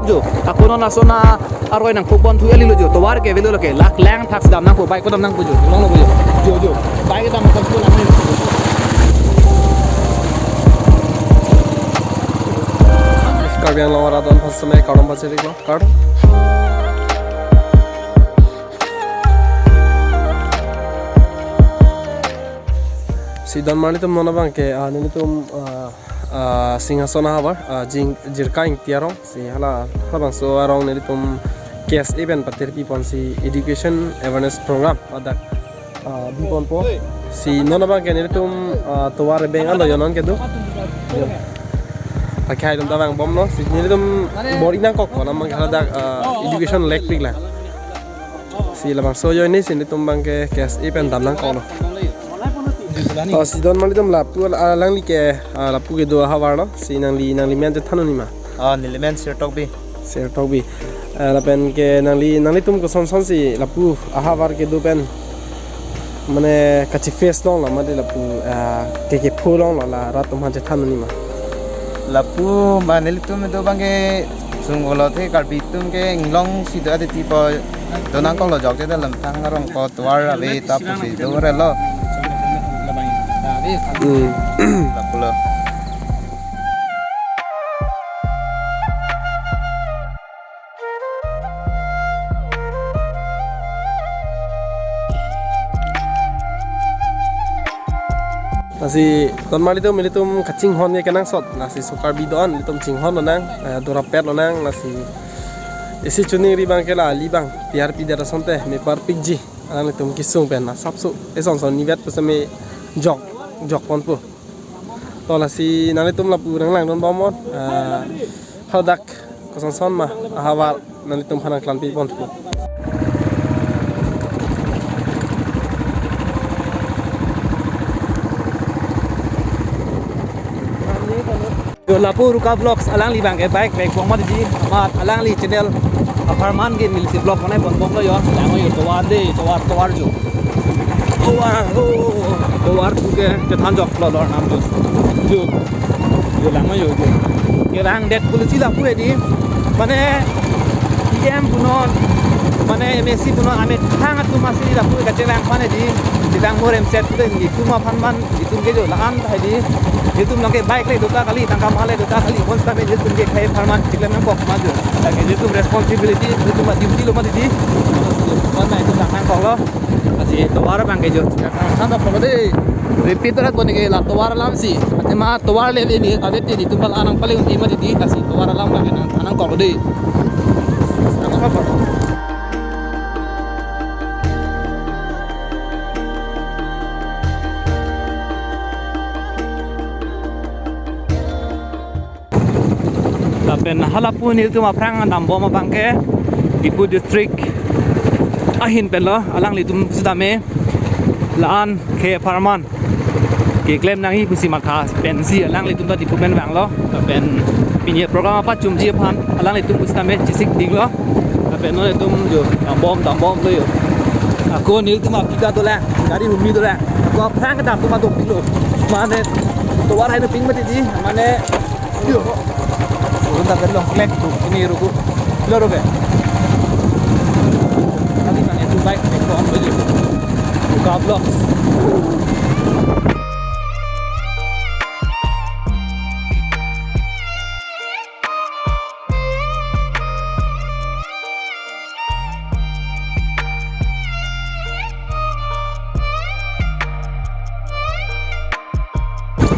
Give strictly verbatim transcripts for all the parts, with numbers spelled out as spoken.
Jo, ako non lason aroi nangkok pon thu eli lo jo. Tovar ke avelo lake. Lak lang thak si dam nangpo, bike ko dam nangpo jo. Longlo jo. Jo, jo. Bike dam nangpo, lang jo. Karbi Anglong arat don pas samai kardom pachiriklo. Kardom. Si don marlitum non abangke, ah, nelitum, ah, ah, Singhason ahavar, ah, Jing-, Jirka Ingti arong, si hala, halabangso arong nelitum K S A pen patir pi ponsi education awareness program, adak, ah, bi ponpo. Si non abangke nelitum, ah, tovar abeng alo jo non kedo. Yo. Akhai dum ta vangbomlo, si nelitum bor-i nangkok, ko namang haladak, ah, education lekpik lang. Si labangso ajoine si nelitum abangke K S A pen dam nangkoklo. Oh, si don marlitum lapu al-, alangli ke, ah, lapu kedo ahavarlo. Si nangli, nangli men chethan un-e ma? Ah, neli men Sertokbi. Sertokbi. Ah, lapen ke nangli, nanglitum kosonson si lapu ahavar kedo pen mane kachi face longlo mati lapu, ah, ke kepho longlo la rat atum aphan chethan un-e ma? Lapu ma nelitum do abangke sung olo the Karbi atum ke inglong si do adi tipo do nangkoklo jok je dalam thang arong ko tovar ave ta pusi do relo. Hmm. Lapulo. Lasi don marlitum, nelitum kachinghon ke kenangsot, lasi so Karbi do-an nelitum chinghon lonang, eh, dorapet lonang, lasi isi chuning ri abangke la ali abang T R P der asonte mepar pikji, alanglitum kesung pen asapso eson son nivet pusitame jok, jok ponpo. To lasi nanglitum lapu nanglang don bomnon, ah, hadak kosonson ma ahavar nanglitum aphan nangklang pi ponpo. Yo, lapu Ruka Vlogs alangli abangke bike vekbom mati di, amat alangli channel apharman ke neli si vlog bonai ponbomlo yo. Lang yo tovar de, tovar, tovar jo. Tovar, oh, tovar puke chethan joklo lor nam jo. Jo. Jo lang yo jo. Kevang det pulo si lapu hedi. Mane E M punon, mane M A C punon, amethang atum asi lapu kachevang aphan hedi. Chevang morem set pulo nelitum apharman, itum ke jo la-an ta hedi. Itum lake bike le dota kali, tangka male dota kali, kon sitame itum ke khei apharman chiklem nangkok ma jo. Lake itum responsibility, itum a duty lo mati di. Kon na itum nangkoklo. Lasi tovar abangke jo. Nangthan nangkoklo de. Repeat rat boni ke la tovar alam si. Athema tovar le le ni, avet ni itum pala nangpale un-e mati di. Lasi tovar alam abangke nangthan nangkoklo de. Lapen halapu nelitum aphrang dambom abangke Diphu district ahin penlo, alanglitum sitame la-an khei apharman keklem nangji pusi matha pensi alanglitum ta Diphu pen vanglo. Lapen pini program apachumji aphan alanglitum pusitame chesik dinglo. Lapen non itum jo dambom, dambomlo yo. Ako nelitum apika dolang, gari humi dolang. Ako aphrang kedam atum adok dilo. Mane tovar hai no ping mati di, mane yo. Urun ta belong klek tu ini ruku. Lo ruke. Tadi mane tu bike ni ko am beli. Buka vlogs.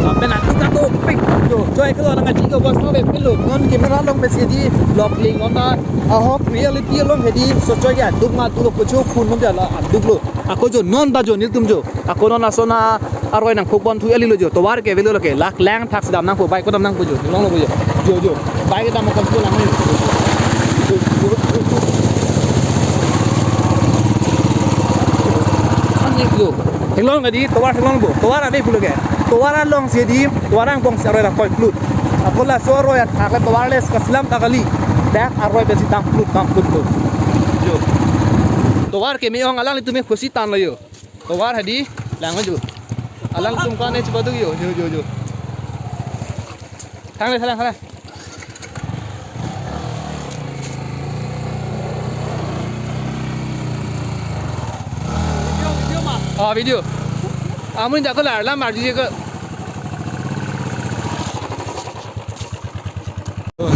Lapen atum ta dopik jo, choi ke lo nangkaji ke bos no be pilo, non camera along besi di vlog ling non ta, ahok reality along hedi, so choi ke aduk ma duklo, kuchu phun non jala aduklo. Ako jo non ta jo nelitum jo. Ako non lason aroi nangkok pon thu eli lo jo. Tovar ke avelo lake. Lak lang thak si dam nangpo, bike ko dam nangpo jo. Longlo jo. Jo jo. Bike dam ko lang jo. Ani jo. Theklong di tovar theklong bo. Tovar ave pulo ke. Tovar along si di, tovar angbong si aroi ta koi plut. Ako laso aroi athak le tovar le kasilam ta kali. Dak aroi besi dam plut, dam plut lo. Jo. Tovar ke me-ong alanglitum me khusi tan lo yo. Tovar hedi, lang jo. Alanglitum kane chibadu yo, jo, jo, jo. Thangle, thangle, thangle. Oh, video. Amun jako lar lam arju jako.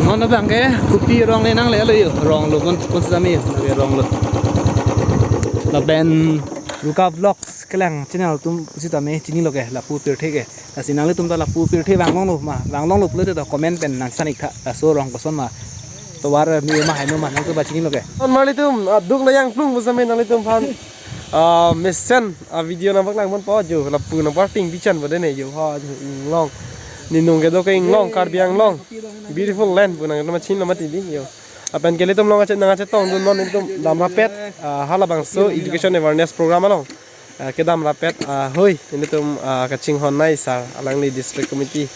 Non abang ke kopi rong le nangle lo yo. Rong lo pon pon sitame yo. Lake rong lo. Lapen Ruka Vlogs kelang channel atum sitame chinilo ke lapu pirthe ke. Lasi nanglitum ta lapu pirthe vanglonglo ma, vanglonglo pulote to comment pen nangsan ik tha. Laso rong koson ma, tovar me ma, heno ma, nangtum ba chinilo ke. Ton marlitum, aduk la yang plung pusitame nanglitum aphan, ah, mesen, ah, video nangpaklang ponpo jo, lapu nangparting bichan po dene jo, ha, jo, inglong. Ninung kedo ke inglong, Karbi Anglong. Beautiful land pu nangtum chinilo mati di jo. Lapen ke ilitum along achet nangchetongdun non ilitum damrapet, ah, halabangso education awareness program along. Ah, kedam rapet, ah, hoi, ilitum, ah, kachinghon nei sir, alangli district committee,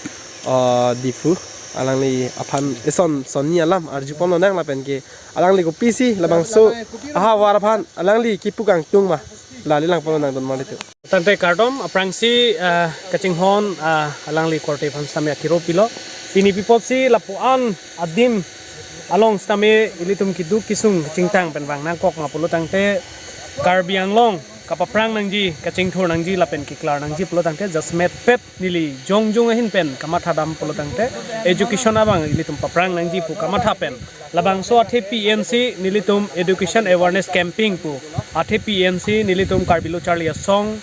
ah, Diphu, alangli aphan eson sonni alam arju ponlonang lapen ke, alangli kopisi labangso ahavar aphan alangli kipu kangtung ma, lale lang ponlonang don marlitum. Tangte kardom, aphrangsi, ah, kachinghon, ah, alangli korte aphan sitame akiro pilo. Pini pi apotsi lapu-an adim along sitame ilitum keduk kesung kachingthang pen vang nangkok ma pulo tangte Karbi Anglong kapaphrang nangji, kachingthur nangji lapen keklar nangji pulo tangte jasemetpet neli jongjong ahin pen kamathadam pulo tangte education abang ilitum paphrang nangji pu kamatha pen labangso athe P N C nelitum education awareness camping pu, athe P N C nelitum Karbi Lo Charli Asong,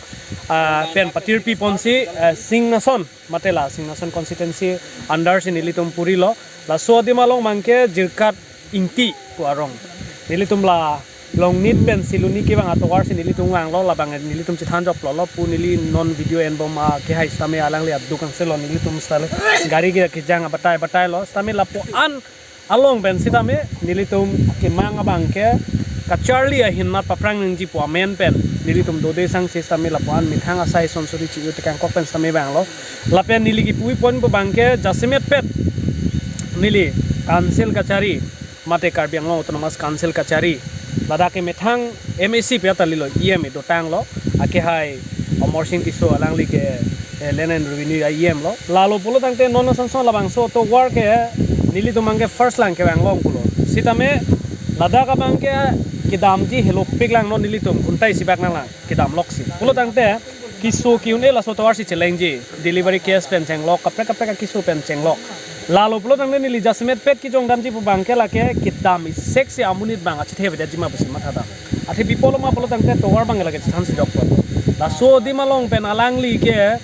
ah, pen patirpi ponsi, ah, Singnason, mate la Singnason constituency under si nelitum purilo. Laso adim along abang ke Jirkat Ingti pu arong. Nelitum la Longnit pen Siloni kevang atovar si nelitum vanglo, labang nelitum chethan joklo lo pu neli non video enbom akehai sitame alangli aduk angselo, nelitum sitame gari ke kejang abatai batai lo, sitame lapu-an along pen sitame nelitum kemang abang ke kacharli ahin mat paphrang nangji pu amen pen nelitum dode sangsi sitame lapu-an methang asai son suri chi-u tekangkok pen sitame vanglo. Lapen neli kipu-i pon pu abang ke jasemetpet neli council kachari mate Karbi Anglong Autonomous Council kachari, ladak ke methang M A C pi atalilo, E M dotanglo, akehai Amarsing Tisso alangli ke, eh, Land and Revenue E M lo. Lalo pulo tangte non asonson labangso atovar ke nelitum abang ke first lang kevang long pulo. Sitame ladak abang ke kedamji helopik lang non nelitum kuntai sibak nanglang kedam loksi. Pulo tangte keso ke-un-e laso atovar si chelengji, delivery case pen chenglok, kaprek kaprek akeso pen chenglok. Lalo pulo tangte neli jasemetpet kejongdamji pu abang ke lake kedam isek si amonit abang achethe avedetji ma pusi mathadam. Athe pi apotlo ma pulo tangte tovar abang ke lake chethan si jokpo. Laso adim along pen alangli ke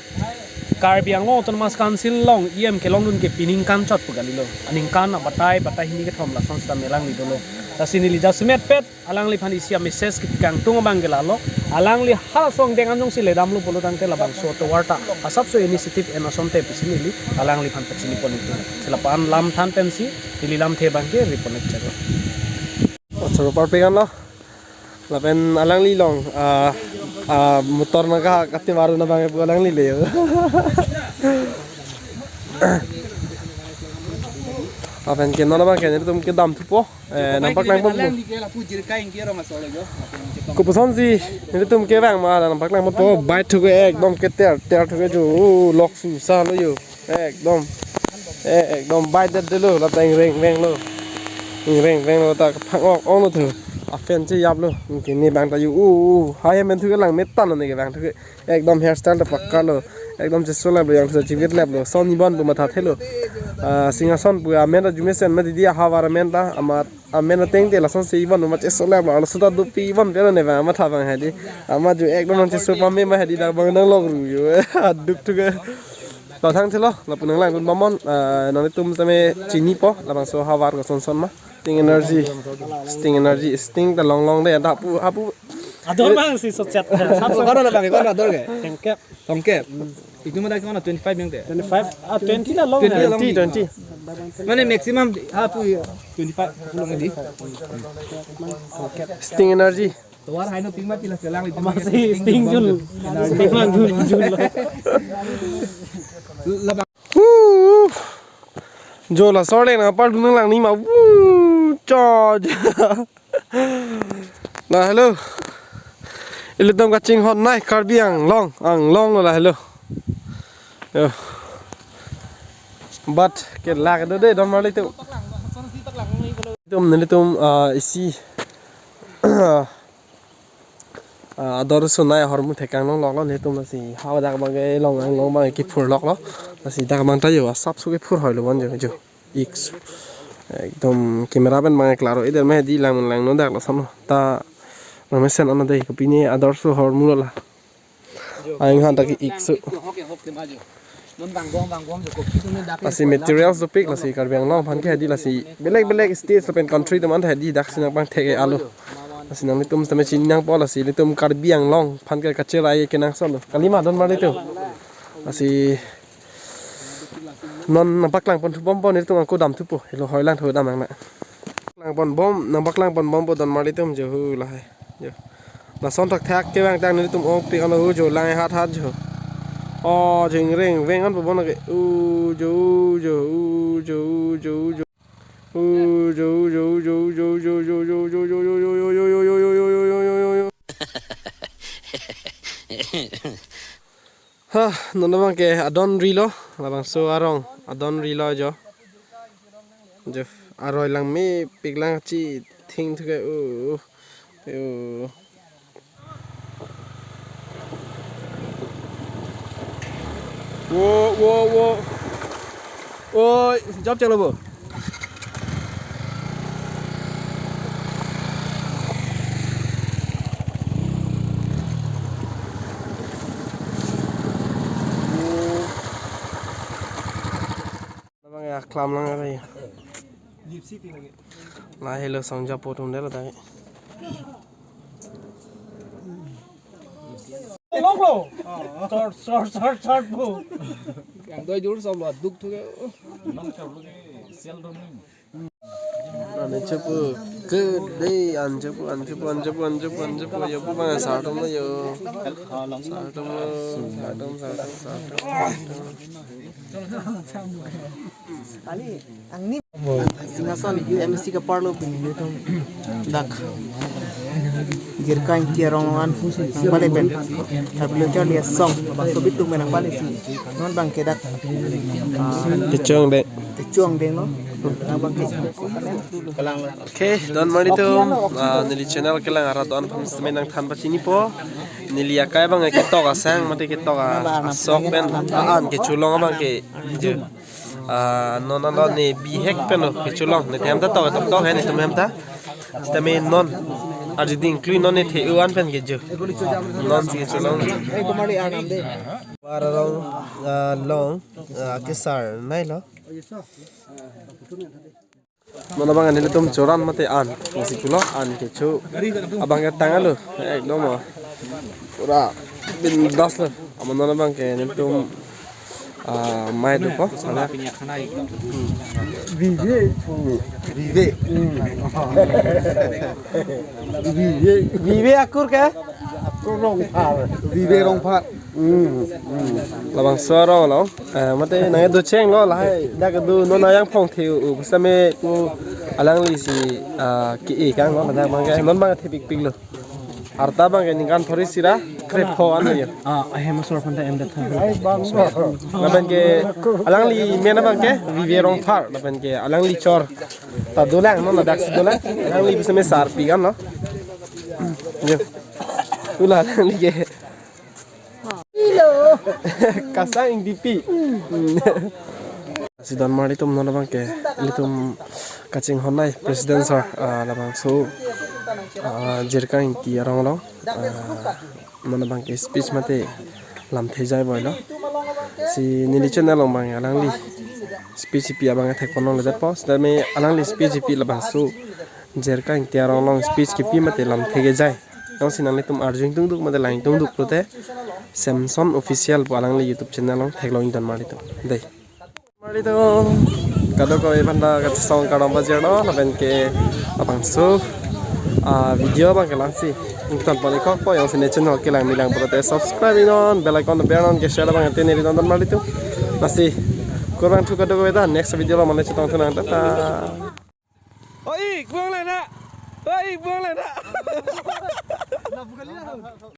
Karbi Anglong Autonomous Council along E M kelongdun ke pini ningkan chot pu kalilo. Aningkan abatai batai hini kethom lason sitame alangli dolo. Lasi neli jasemetpet alangliphan isi a-message kangtung abang ke lalo, alangli halaso angdeng anjong si ledamlo pulo tangte labangso atovar ta asapso initiative en asonte pusi neli alangliphan pachini pon ik tha. Si lapu-an lam than pensi neli lamthe abang ke ri pon ik chaklo. Achoro parpekan lo. Lapen alangli along, ah, ah, motor nangka kati maru na abang pu alangli le. Lapen ke non abang ke nelitum kedam thupo. Eh, nangpaklang ponpo. Alangli ke lapu Jirkat Ingti arong asor lo jo. Kopuson si nelitum kevang ma nangpaklang ponpo, bike thu ke ekdom keter ter thu ke jo, oh, lok susa lo jo. Ekdom. Eh, ekdom bike det delo, la ta ingreng venglo. Ingreng venglo ta phang-ok ong lo thu. Aphan cheyaplo. Ke ne abang ta jo, oh, oh, hai men thu ke langme tanglo ne kevang thu ke. Ekdom hairstyle ta pakka lo. Ekdom cheso laplo, yang cheso chivit laplo. Son ibon pu mathathelo. Ah, Singnason pu amen ta arjumesen ma didi, ahavar amen ta, amat amen ateng te lason si ibon pu ma cheso laplo. Laso ta dopi ibon pelo ne abang matha abang hadi. Amat jo ekdom nangcheso pame ma hadi, dak abang nanglok ru jo. Aduk thu ke. To thangthelo, lapu nanglangdun bomnon, ah, nanglitum tame chinipo, labangso ahavar kosonson ma. Sting Energy. Sting Energy, Sting ta longlong de, anta hapu, hapu. Ador abang si sochet. Kono abang, kono ador ke? Tengkep. Tongkep. Itu mada kono twenty-five yang de. Twenty-five, ah, twenty la long. Twenty la long. Twenty, twenty. Mane maximum hapu twenty-five pulang di. Sting Energy. Tovar haino ping mati la selang itu. Masih Sting Jul. Sting lang Jul, Jul. Labang. Huh. Jo la sor le nangpardun nanglang ni ma. Huh. Charge. La hello. Ilitum kachinghon nei Karbi Anglong, Anglong lo la hello. Yo. But ke lag do de don marlitum. Tum nelitum, ah, isi. Ah, ador sunai ahormu thekang longloklo nelitum, lasi hadak abangke longang long abang kiphur loklo. Lasi dak abang ta jo asap su kiphur hoilo bon jo jo. Iksu. Ekdom camera pen abang klaro. Ider me di lang langno dak lason ta. Nang mesen ano dei, kopine ador su ahormu lo la. Aing han ta ke iksu. Lasi materials dopik, lasi Karbi Anglong aphan ke hedi, lasi belek belek state lapen country atum an hedi dak si nangpangthek alo. Lasi nanglitum sitame chini nangpo, lasi ilitum Karbi Anglong aphan ke kacherai kenangsot lo. Kalima donmarli atum. Lasi non nangpaklang pon thubom pon ilitum angko dam thupo. Helo hoilang thu dam nang na. Lang pon bom, nangpaklang pon bompo donmarli atum jo hu lahai. Jo. Lason thakthak kevang tang nelitum ongpik ano jo lang hat hat jo. O jing ring veng an po bon ke. U jo u jo u jo u jo u jo. U jo u jo u jo u jo u jo u jo u jo u jo u jo u jo u jo u jo u jo u jo u jo. Ha, non abangke adon rilo, labangso arong adon rilo jo. Jo, aroi lang mepik lang chi thing thuke u, u, u. Wo, wo, wo. Oi, job chalo bo. Abang ya klam lang apa ya? Lahelo song japo tum delo tadi. Long lo. Short, short, short, short po. Yang doi jur sab lo duk thuke. Ane chepu ke dei, an chepu, an chepu, an chepu, an chepu, an chepu, ya pu bang sartum lo yo. Sartum lo, sartum, sartum, sartum, sartum. Singhason M C ke parlo pini nelitum dak Jirka Ingti arong an nangpale pen. Tapi lo charli asong, bang sobit tum nangpale si. Non abangke dak. Ah, Kechong dei. Kechong dei no. Nang abangke. Oke, donmarli atum, ah, neli channel kelang arat do-an aphan sitame nangthan pachinipo. Neli akai abang ketok asang, mate ketok a-, asok pen, ah, an kecholong abangke. Ah, non ano ne bihek pen lo kecholong, ne them ta tok, tok, tok, he, netum hem ta. Sitame non, arjuding klui non ne the-u an pen ke jo. Non si kecholong. Bar along, ah, long, ah, kesar, nai lo. Non abang nelitum choran mate an, nasi pulo an kecho. Abang ketang alo, ekdom ah. Pura bindas lo. Ama non abangke nelitum, ah, mai dopo, sana. Vive, vive. Vive. Vive akur ke? Akur Rongphar. Vive Rongphar. Hmm, hmm. Labangso arong lo. Eh, mate nang do cheng lo lahai. Dak do non ayang phong the-u, u, sitame ko alangli si, ah, ke-e kang lo, dak abangke non abang thepikpik lo. Arta abangke ningkan thori sira krepho an lo ya. Ah, ahem asor aphan ta em dak tha. Lapenke alangli amen abangke Vive Rongphar, lapenke alangli chor ta dolang, non dak si dolang. Alangli bisame sarpi kan lo. Ya. Ula alangli ke. Hello. Kasang Ingtipi. Si donmarli atum, non abangke ilitum kachinghon nai president sir, ah, labangso, ah, Jirka Ingti arong lo, ah, non abangke speech mate lamthe jai boy lo. Si neli channel along abang alangli speech kipi abang thek pon longledetpo. Sitame alangli speech kipi labangso Jirka Ingti arong along speech kipi mate lamthe kejai. Jongsi nanglitum arju ingtungduk mate lang ingtungduk pulote Samson Official pu alangli YouTube channel along theklong ington marli atum. Dei. Marli atum. Kadokave aphan ta kachesong kardom pajirlo, lapenke labangso, ah, video abangke lang si ington pon ikokpo, jongsi ne channel kelang milang pulote subscribe ingnon, bell icon ber non, ke share abang ate neli don marli atum. Lasi kurvangthu kadokave ta next video along mane chetongthu nang, tata. Oi, buang lang na. Oi, buang lang na.